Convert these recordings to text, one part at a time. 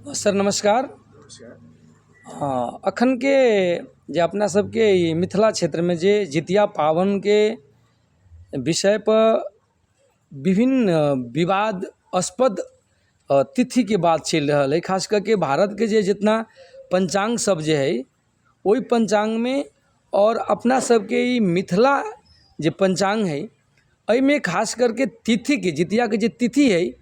Sir नमस्कार। हँ, एखनके जे अपना सबके ई मिथिला क्षेत्रमे जे जितिया पाबनिके विषयपर विभिन्न विवादास्पद तिथिके बात चलि रहल अइ, खास कऽ के भारतके जे जितना पञ्चाङ्गसभ जे हइ, ओहि पञ्चाङ्गमे आओर अपना सबके ई मिथिला जे पञ्चाङ्ग हइ, एहिमे खास करके तिथिके, जितियाके जे तिथि हइ,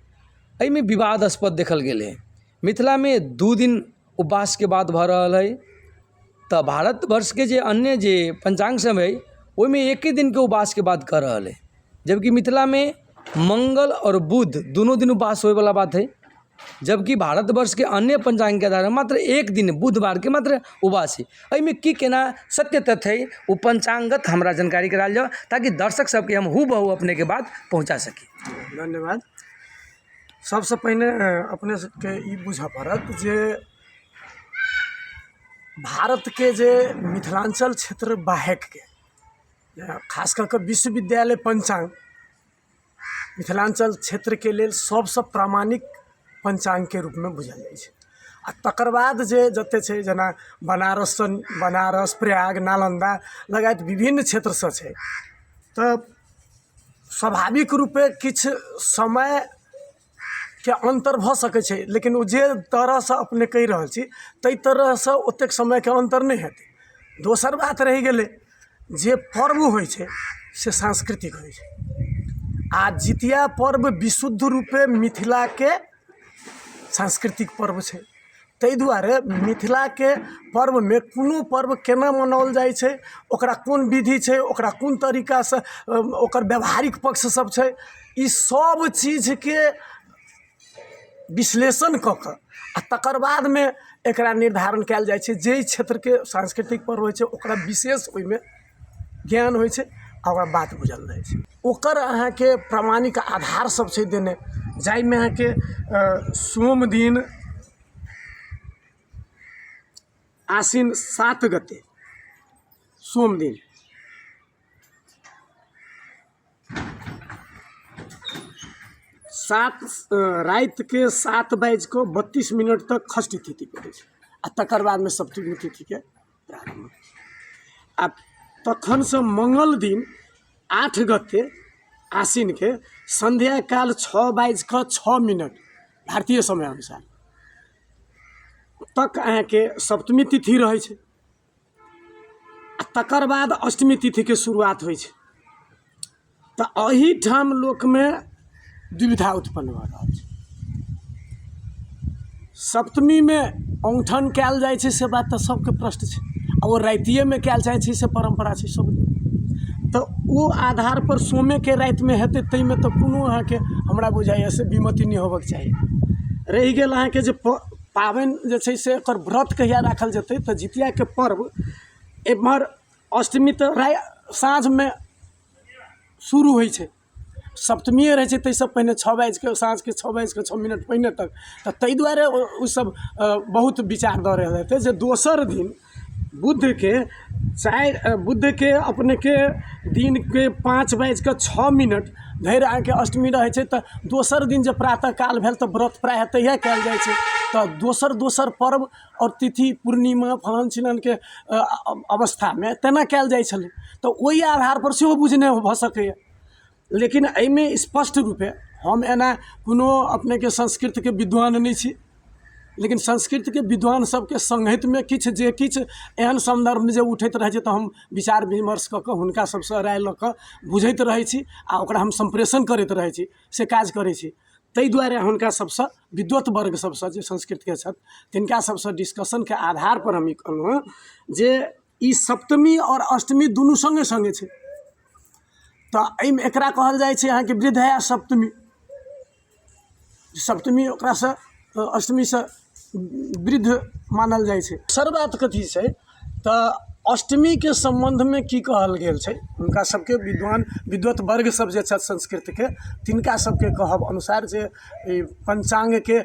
एहिमे विवादास्पद देखल गेलै। मिथिलामे 2 दिन उपवासके बात भऽ रहल हइ, तऽ भारतवर्षके जे अन्य जे पञ्चाङ्गसभ हइ, ओहिमे एके दिनके उपवासके बात कऽ रहल हइ, जबकि मिथिलामे मङ्गल आओर बुध दुनू दिन उपवास होयवला बात हइ, जबकि भारतवर्षके अन्य पञ्चाङ्गके आधारपर मात्र एक दिन बुधवारके मात्र उपवास हइ। एहिमे की केना सत्य तथ्य हइ, ओ पञ्चाङ्गगत हमरा जानकारी करायल जाउ, ताकि दर्शक सबके हम हूबहू अपनेके बात पहुँचा सकी। धन्यवाद। सबसँ पहिने अपने सबके ई बुझऽ पड़त जे भारतके जे मिथिलाञ्चल क्षेत्र बाहेकके, खास कऽ कऽ विश्वविद्यालय पञ्चाङ्ग मिथिलाञ्चल क्षेत्रके लेल सबसँ प्रामाणिक पञ्चाङ्गके रूपमे बुझल जाइ छै। आओर तकर बाद जे जते छै, जेना बनारससँ, बनारस, प्रयाग, नालन्दा लगायत विभिन्न क्षेत्रसँ छै, तऽ स्वाभाविक रूपे किछु समयके अन्तर भऽ सकय छै, लेकिन ओ जे तरहसँ अपने कहि रहल छी, तै तरहसँ ओतेक समयके अन्तर नहि हेतय। दोसर बात रहि गेलय जे पर्व होइ छै से सांस्कृतिक होइ छै, आओर जितिया पर्व विशुद्ध रूपे मिथिलाके सांस्कृतिक पर्व छै। तै दुआरे मिथिलाके पर्वमे कोनो पर्व केना मनाओल जाइ छै, ओकरा कोन विधि छै, ओकरा कोन तरीकासँ ओकर व्यवहारिक पक्ष सब छै, ई सब चीजके विश्लेषण कऽ कऽ आओर तकर बादमे एकरा निर्धारण कयल जाइ छै। जै क्षेत्रके सांस्कृतिक पर्व होइ छै, ओकरा विशेष ओइमे ज्ञान होइ छै आओर ओकरा बात बुझल रहय छै। ओकर अहाँके प्रमाणिक आधार सब छै देने, जाहिमे अहाँके सोम दिन आसिन 7 गते सोम दिन 7 रातिके 7 बाजिकऽ 32 मिनट तक षष्ठी तिथि पड़य छै आओर तकर बादमे सप्तमी तिथिके प्रारम्भ होइ छै। आओर तखनसँ मङ्गल दिन 8 गते आसिनके सन्ध्या काल 6 बाजिकऽ 6 मिनट भारतीय समय अनुसार तक अहाँके सप्तमी तिथि रहय छै आओर तकर बाद अष्टमी तिथिके शुरुआत होइ छै। तऽ एहिठाम लोकमे दुविधा उत्पन्न भऽ रहल छै। सप्तमीमे औँठन कयल जाइ छै से बात तऽ सबके प्रश्न छै, आओर ओ रातियेमे कयल जाइ छै से परम्परा छै सब। तऽ ओ आधारपर सोमेके रातिमे हेतै, तैमे तऽ कोनो अहाँके हमरा बुझाइए से विमति नहि होबऽके चाही। रहि गेल अहाँके जे पाबनि जे छै से एकर व्रत कहिया राखल जेतै, तऽ जितियाके पर्व एम्हर अष्टमी तऽ साँझमे शुरू होइ छै, सप्तमिये रहय छै, तैसँ पहिने 6 बाजिकऽ साँझके 6 बाजिकऽ 6 मिनट पहिने तक। तऽ तै दुआरे ओ सब बहुत विचार दऽ रहल हेतै जे दोसर दिन बुधके 4, बुधके अपनेके दिनके 5 बाजिकऽ 6 मिनट धरि अहाँके अष्टमी रहय छै, तऽ दोसर दिन जे प्रातः काल भेल तऽ व्रत प्रायः तहिया कयल जाइ छै। तऽ दोसर दोसर पर्व आओर तिथि पूर्णिमा फलान चिलानके अवस्थामे तेना कयल जाइ छलै, तऽ ओइ आधारपर सेहो बुझने भऽ सकैए। लेकिन अइमे स्पष्ट रूपे हम एना कोनो अपनेके संस्कृतके विद्वान नहि छी, लेकिन संस्कृतके विद्वान सबके सङ्गहितमे किछु जे किछु एहन सन्दर्भमे जे उठैत रहय छै, तऽ हम विचार विमर्श कऽ कऽ हुनका सबसँ राय लऽ कऽ बुझैत रहय छी आओर ओकरा हम सम्प्रेषण करैत रहय छी, से काज करय छी। तै दुआरे हुनका सबसँ विद्वत वर्ग सबसँ जे संस्कृतके छथि, तिनका सबसँ डिस्कशनके आधारपर हम ई कहलहुँ हँ जे ई सप्तमी आओर अष्टमी दुनू सङ्गे सङ्गे छै, तऽ अइमे एकरा कहल जाइ छै अहाँके वृद्धया सप्तमी। सप्तमी ओकरासँ अष्टमीसँ वृद्ध मानल जाइ छै। दोसर बात कथी छै, तऽ अष्टमीके सम्बन्धमे की कहल गेल छै, हुनका सबके विद्वान विद्वत वर्ग सब जे छथि संस्कृतके, तिनका सबके कहब अनुसार जे ई पञ्चाङ्गके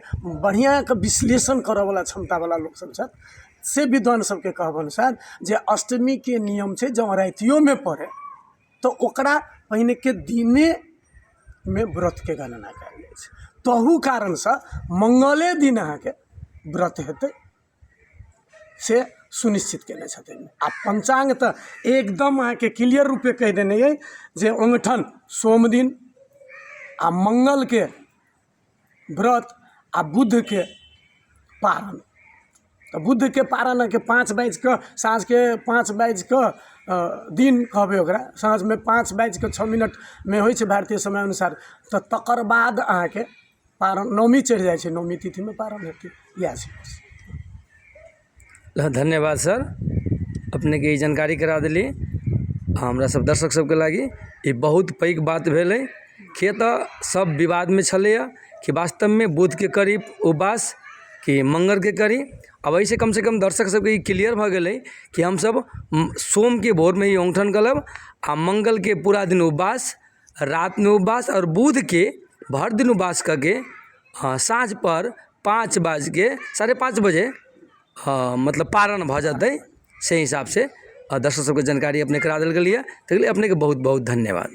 बढ़िआँके विश्लेषण करऽवला क्षमतावला लोक सब छथि, से विद्वान सबके कहब अनुसार जे अष्टमीके नियम छै जँ रातियोमे पड़य तऽ ओकरा पहिनेके दिनेमे व्रतके गणना कयल जाइ छै। तहू कारणसँ मङ्गले दिन अहाँके व्रत हेतै, से सुनिश्चित कयने छथिन। आ पञ्चाङ्ग तऽ एकदम अहाँके क्लियर रूपे कहि देने अइ जे ओङ्गठन सोम दिन आ मङ्गलके व्रत आ बुधके पारण। तऽ बुधके पारण अहाँके 5 बाजिकऽ साँझके 5 बाजिकऽ दिन कहबै ओकरा, साँझमे 5 बाजिकऽ 6 मिनटमे होइ छै भारतीय समय अनुसार। तऽ तकर बाद अहाँके पारण नवमी चढ़ि जाइ छै, नवमी तिथिमे पारण हेतै, इएह छै। धन्यवाद सर, अपनेके ई जानकारी करा देली। हमरा सब दर्शक सबके लागि ई बहुत पैघ बात भेलै। किए तऽ सब विवादमे छलैए कि वास्तवमे बुधके करी उपवास कि मङ्गलके करी। आब एहिसँ कमसँ कम दर्शक सबके ई क्लियर भऽ गेलै कि हमसब सोमके भोरमे ही ओङ्गठन कऽ लेब आ मङ्गलके पूरा दिन उपवास, रातिमे उपवास आओर बुधके भरि दिन उपवास कऽ के साँझ पर 5 बाजिके 5:30 बजे, हँ, मतलब पारण भऽ जेतै। से हिसाबसँ दर्शक सबके जानकारी अपने करा देल गेलियै, ताहि लेल अपनेके बहुत बहुत धन्यवाद।